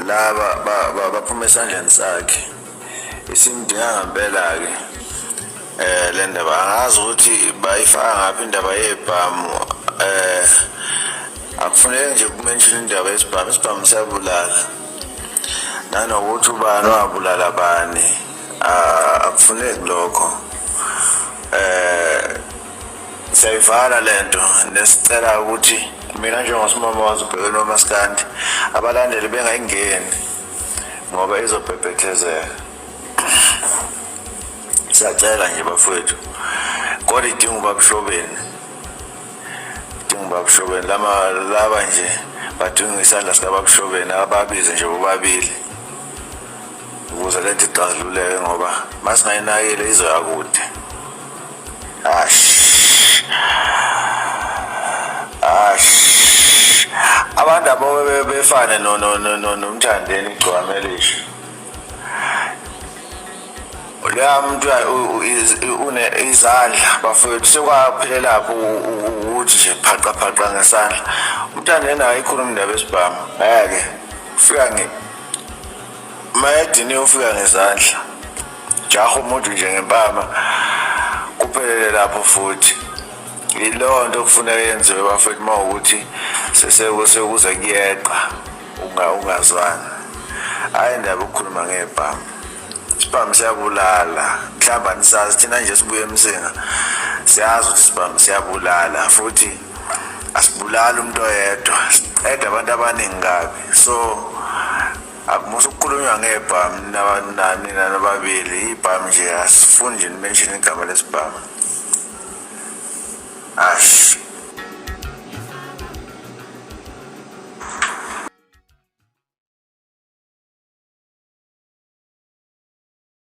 Laba baphuma esandleni sakhe. Isimdinga ngempela-ke le ndaba. Angazi ukuthi bayifaka ngaphi indaba yebhamu. Akufuneki nje kumention indaba yesibhamu. Isibhamu siyabulala. Nanokuthi ubani wabulala bani, akufuneki lokho. Siyayivala lento nesicela ukuthi mina njengosimama wazibhekeni wamaskandi, abalandeli bengayingeni ngoba izobhebhethezeka. Siyacela nje bafowethu, kodwa idinga ubabushobeni, idinga ubabushobeni. Lama laba nje badinga isandla sikababushobeni, ababize nje bobabili ukuze lento ixazululeke, ngoba masingayinakile izoya kude. Ash, ash, abantu abo befane noMthandeni igcwame elisha. Loya muntu une izandla bafowethu, sekwaphelelapho ukuthi nje phaqa phaqa ngesandla. UMthandeni ayikhuluma indaba esibhamu, ngeke ufika nge mayedini, ufika ngezandla, jaha umuntu nje ngempama, kuphelele lapho. Futhi yileyo nto kufuneka yenziwe bafethu, uma ukuthi sesekuze kuyeqa ungazwani. Hayi, indaba ukukhuluma ngebhamu, isibhamu siyabulala. Mhlawumbe anisazi, thina nje sibuye eMsinga siyazi ukuthi isibhamu siyabulala, futhi asibulali umuntu oyedwa, siqeda abantu abaningi kabi. So akumusa ukukhulunywa ngebhamu nina nobabili. Ibhamu nje asifuni nje nimention igama lesibhamu. Ash.